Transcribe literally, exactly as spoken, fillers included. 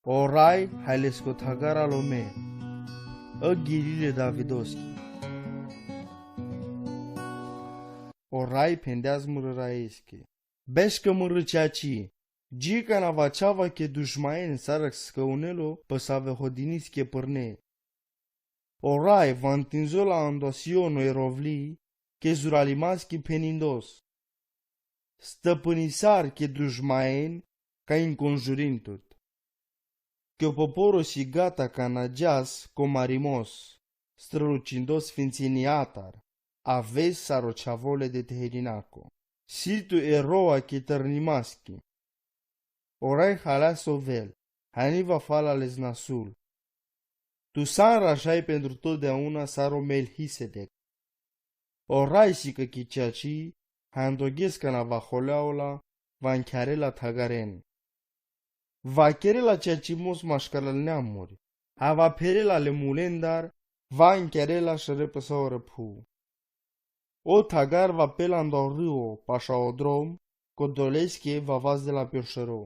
O rai, haj lesko Thagar alo me. Aghirile Davidoski. O rai, phendeas murãraeske. Beška murã čači, dži kana va čhava ke dušmaen sar skãunelo, păsave hodiniske părne. O rai, va ntindzo la ando si ono e rovli, ke zuralimaski phenindos. Stăpânisar ke dušmaen, ka inkonžurin tut. Ke o poporo si gata ka na džas, ko marimos, strălucindos fintsini atar, aves sar o čhavole de tehelinako. Si tu eroa ke tărnimaski. O rai haleas ovel, hani va fala lez nasul. Tu san rašaj pentru totdeauna sar o Melhisedek. O rai si ka ki čači, ha ndogjes kana va holeaola, va nkearela Thagaren. Va kerela čačimos maškar la neamuri, ha va pherela le mulendar, va nkearela šere păsaorã phu. O Thagar va pela ndo râo, paša o drom, ko doleske va vazde la piošero.